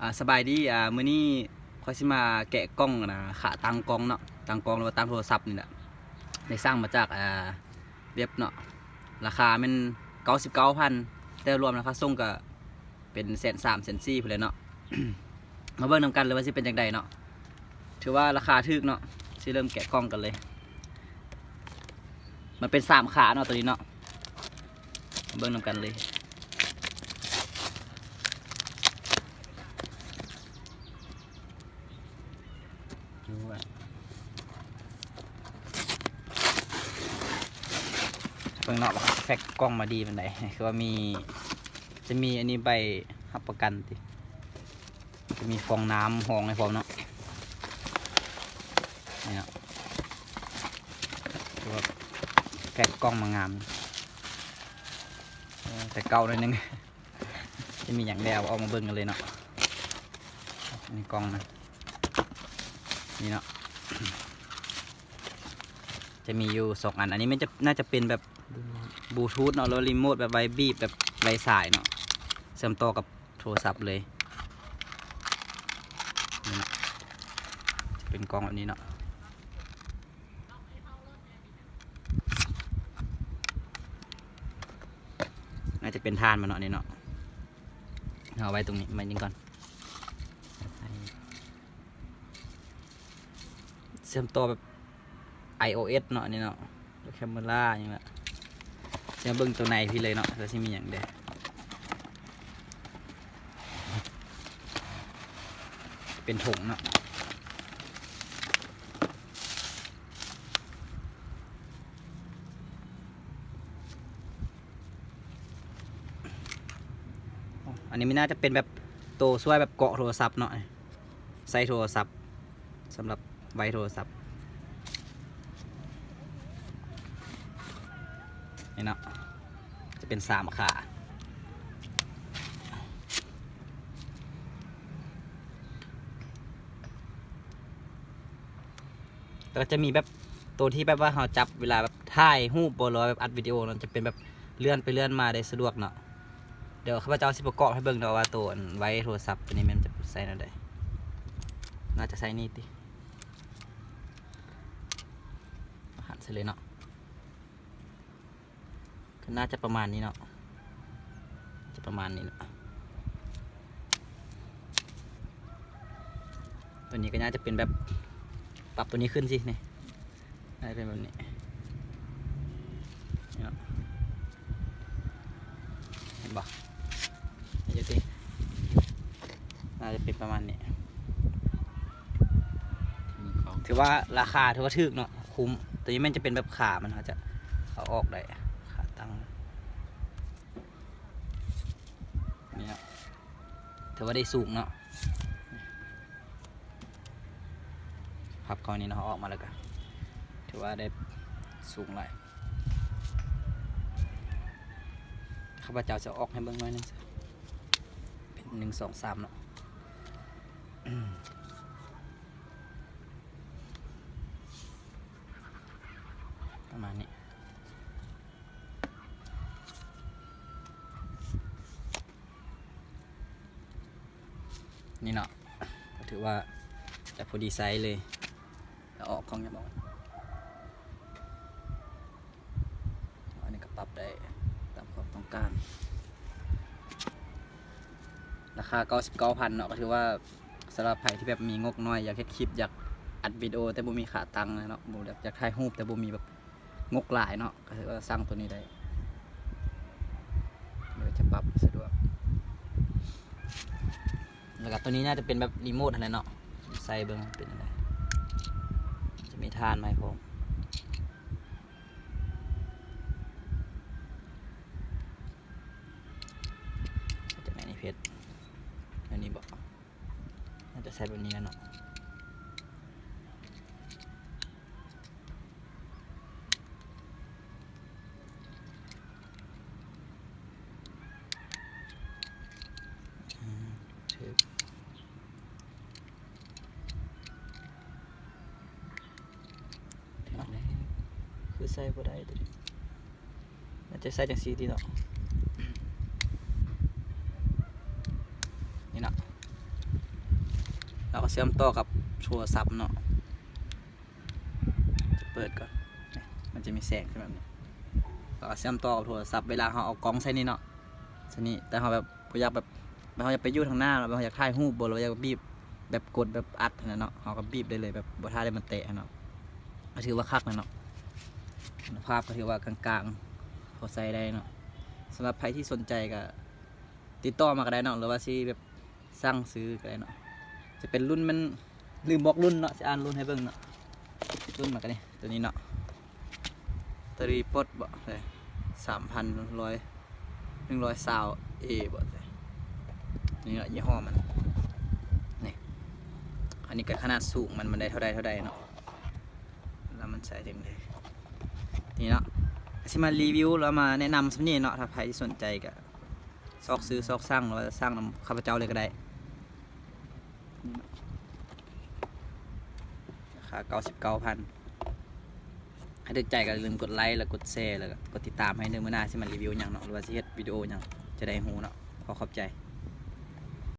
ອາ ສະບາຍດີ ອາ ມື້ນີ້ຂ້ອຍຊິມາແກະກ່ອງນະ ຂາຕັ້ງກ້ອງເນາະ ຕັ້ງກ້ອງ ຫຼືວ່າຕັ້ງໂທລະສັບນີ້ແຫຼະ ໄດ້ສັ່ງມາຈາກ ອາ ເວັບເນາະ ລາຄາແມ່ນເກົ້າສິບເກົ້າພັນ ແຕ່ລວມລາຄາສົ່ງກໍເປັນແສນສາມ ແສນສີ່ພຸ້ນແຫຼະເນາະ ມາເບິ່ງນຳກັນເລີຍວ່າຊິເປັນຈັ່ງໃດເນາະ ຖືວ່າລາຄາຖືກເນາະ ຊິເລີ່ມແກະກ່ອງກັນເລີຍ ມັນເປັນສາມຂາເນາະ ໂຕນີ້ເນາະ ມາເບິ່ງນຳກັນເລີຍ. ເບິ່ງເນາະ ວ່າເຂົາແພັກກ່ອງມາດີປານໃດ ຄືວ່າມີ ຈະມີອັນນີ້ໃບຮັບປະກັນຕິ ຈະມີຟອງນ້ຳຮອງໃຫ້ພ້ອມເນາະ ນີ້ເນາະ ຄືວ່າແພັກກ່ອງມາງາມ ເອີ ແຕ່ເກົ່າໜ້ອຍໜຶ່ງ. ຈະມີຫຍັງແດ່ ເອົາອອກມາເບິ່ງກັນເລີຍເນາະ ນີ້ກ່ອງມັນ ນີ້ເນາະ ຈະມີຢູ່ສອງອັນ ອັນນີ້ມັນຈະ ໜ້າຈະເປັນແບບບລູທູດເນາະ ຫຼືວ່າຣີໂມດແບບໄວ້ບີບ ແບບໄຮ້ສາຍເນາະ ເຊື່ອມຕໍ່ກັບໂທລະສັບເລີຍ ນີ້ເນາະ ຈະເປັນກ່ອງແບບນີ້ເນາະ. ໜ້າຈະເປັນຖ່ານມັນເນາະ ອັນນີ້ເນາະ ເອົາໄວ້ຕົງນີ້ໄວ້ນີ້ກ່ອນ ເຊື່ອມຕໍ່ແບບໄອໂອເອັສເນາະ ອັນນີ້ເນາະ ແຄມເມຣາຫຍັງລະ ຊິມາເບິ່ງໂຕໃນພີ້ເລີຍເນາະ ວ່າຊິມີຫຍັງແດ່. ເປັນຖົງເນາະ ອັນນີ້ມັນໜ້າຈະເປັນແບບໂຕຊ່ວຍແບບເກາະໂທລະສັບເນາະ ໃສ່ໂທລະສັບ ສຳລັບໄວ້ໂທລະສັບ ນີ້ເນາະ ຈະເປັນສາມຂາ ແລ້ວກໍຈະມີແບບໂຕທີ່ແບບວ່າເຮົາຈັບເວລາແບບຖ່າຍຮູບບໍ ຫຼືວ່າແບບອັດວິດີໂອເນາະ ຈະເປັນແບບເລື່ອນໄປເລື່ອນມາໄດ້ສະດວກເນາະ. ດຽວຂ້າພະເຈົ້າຊິປະກອບໃຫ້ເບິ່ງເນາະວ່າໂຕອັນໄວ້ໂທລະສັບໂຕນີ້ແມ່ນຈະໃສ່ແນວໃດ ໜ້າຈະໃສ່ນີ້ຕິ ຫັນໃສ່ເລີຍເນາະ ກໍໜ້າຈະປະມານນີ້ເນາະ ຈະປະມານນີ້ເນາະ ໂຕນີ້ກໍໜ້າຈະເປັນແບບ ປັບໂຕນີ້ຂຶ້ນຊິນີ້ ໜ້າຈະເປັນແບບນີ້ເນາະ ເຫັນບໍ່ ເຫັນຢູ່ຕິ ໜ້າຈະເປັນປະມານນີ້ ຖືວ່າລາຄາຖືວ່າຖືກເນາະ ຄຸ້ມ ໂຕນີ້ແມ່ນຈະເປັນແບບຂາມັນ ເຮົາຈະເອົາອອກໄດ້ ຂາຕັ້ງ ນີ້ເນາະ ຖືວ່າໄດ້ສູງເນາະ ພັບເຂົ້ານີ້ເນາະ ເອົາອອກມາແລ້ວກະຖືວ່າໄດ້ສູງຫຼາຍ ຂ້າພະເຈົ້າຈະອອກໃຫ້ເບິ່ງໜ້ອຍໜຶ່ງ ເປັນໜຶ່ງ ສອງ ສາມເນາະ ປະມານນີ້. ນີ້ເນາະ ກໍຖືວ່າຈະພໍດີໄຊເລີຍ ແລ້ວອອກກ້ອງຍັງບໍ່ ອັນນີ້ກໍປັບໄດ້ຕາມຄວາມຕ້ອງການ ລາຄາເກົ້າສິບເກົ້າພັນເນາະ ກໍຖືວ່າສຳລັບໃຜທີ່ແບບມີງົບໜ້ອຍ ຢາກເຮັດຄລິບ ຢາກອັດວິດີໂອ ແຕ່ບໍ່ມີຂາຕັ້ງເນາະ ບໍ່ ຢາກ ຢາກຖ່າຍຮູບ ແຕ່ບໍ່ມີແບບ ງົບຫຼາຍເນາະ ກໍຖືວ່າສັ່ງໂຕນີ້ໄດ້ ມັນກໍຈະປັບສະດວກ ແລ້ວກໍໂຕນີ້ໜ້າຈະເປັນແບບຣີໂມດຫັ້ນແຫຼະເນາະ ໃສ່ເບິ່ງເປັນຈັ່ງໃດ ຈະມີຖ່ານມາໃຫ້ພ້ອມ ຈາກໃນນີ້ເພັດ ອັນນີ້ບໍ ໜ້າຈະໃສ່ແບບນີ້ແຫຼະເນາະ ອືມ ຖືກ ເອົາແລ້ວ ຄືໃສ່ບໍ່ໄດ້ໂຕນີ້. ໜ້າຈະໃສ່ຈັ່ງຊີ້ຕິເນາະ ນີ້ເນາະ ລະກະເຊື່ອມຕໍ່ກັບໂທລະສັບເນາະ. ຈະເປີດກ່ອນ ນີ້ ມັນຈະມີແສງຂຶ້ນແບບນີ້ ລະກະເຊື່ອມຕໍ່ກັບໂທລະສັບ ເວລາເຮົາເອົາກ້ອງໃສ່ນີ້ເນາະ ໃສ່ນີ້ ແຕ່ເຮົາແບບບໍ່ຢາກແບບ ແບບເຮົາຢາກໄປຢູ່ທາງໜ້າ ແລ້ວເຮົາຢາກຖ່າຍຮູບບໍ່ ຫຼືວ່າຢາກບີບແບບກົດແບບອັດຫັ້ນນະເນາະ ເຮົາກະບີບໄດ້ເລີຍ ແບບບໍ່ຖ້າໄດ້ມັນແຕະຫັ້ນເນາະ. ກະຖືວ່າຄັກແລ້ວເນາະ ຄຸນນະພາບກະຖືວ່າກາງໆ ພໍໃຊ້ໄດ້ເນາະ. ສຳລັບໃຜທີ່ສົນໃຈກະຕິດຕໍ່ມາກະໄດ້ເນາະ ຫຼືວ່າຊິແບບ ສັ່ງຊື້ກະໄດ້ເນາະ. ຈະເປັນລຸ້ນ ມັນລືມບອກລຸ້ນເນາະ ຊິອ່ານລຸ້ນໃຫ້ເບິ່ງເນາະ. ລຸ້ນມັນກະນີ້ ໂຕນີ້ເນາະ Tripod ບໍ ສາມພັນໜຶ່ງຮ້ອຍ ໜຶ່ງຮ້ອຍຊາວເອບໍ ໂຕນີ້ເນາະ ຍີ່ຫໍ້ມັນ ນີ້. ອັນນີ້ກະຂະໜາດສູງມັນ ມັນໄດ້ເທົ່າໃດເທົ່າໃດເນາະ ລະມັນໃຊ້ຈັ່ງໃດ ນີ້ເນາະ. ກະຊິມາຣີວິວ ລະມາແນະນຳສ່ຳນີ້ເນາະ ຖ້າໃຜທີ່ສົນໃຈກະ ຊອກຊື້ຊອກສັ່ງ ຫຼືວ່າສັ່ງນຳຂ້າພະເຈົ້າເລີຍກະໄດ້. ລາຄາເກົ້າສິບເກົ້າພັນ. ຖ້າຖືກໃຈກະຢ່າລືມກົດໄລ ແລະ ກົດແຊ ແລະ ກະກົດຕິດຕາມໃຫ້ເດີ ມື້ໜ້າຊິມາຣີວິວຫຍັງເນາະ ຫຼືວ່າຊິເຮັດວິດີໂອຫຍັງ ຈະໄດ້ຮູ້ເນາະ. ຂໍຂອບໃຈ.